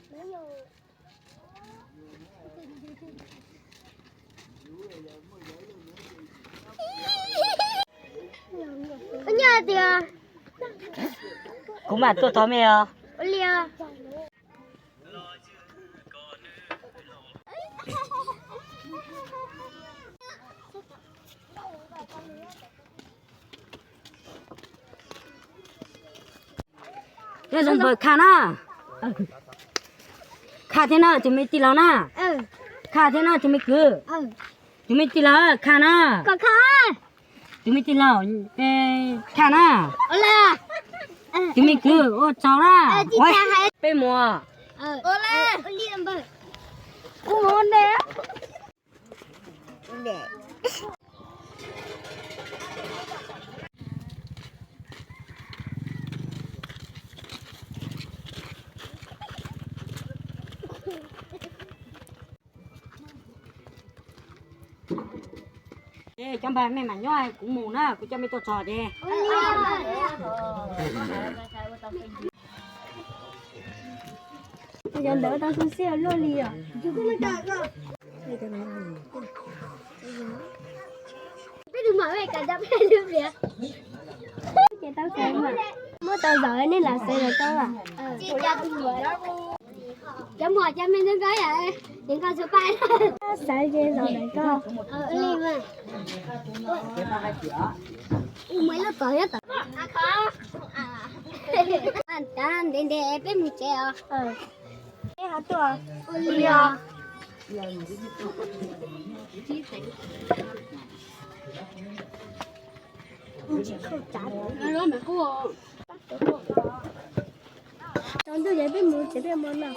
Koj nyob tiag. Kuv mam tuaj thov mej os. Ua li os. Nyob zoo npawg, khaj na. Khaj thiab na tus me tij laug na. Khaj thiab na tus me kwv. Tus me tij laug khaj na. Tus me tij laug khaj na. Tus me kwv ua tsaug na. Peb mus. Cov npawg, mej mam nyob, kuv mus na, kuv coj mej tuaj txog ces. Cov ntawd tau tu siab luaj li os. Peb tus mam, peb kav cov peb lub riam. Ces tau xav mas, muab tau zaum nej lam xav zaum tau. Cov muam, cov me ntxhais nkauj yom, ces nkauj txhua paj. Xav ces zaum ntawm koj. Ua li mas. Ua muaj ib lub tod nyob tom. Ntev ntev peb mus tsev os. Peb ho tuaj. Ua li os. Tsaus ntuj ces peb mus tsev peb mus no.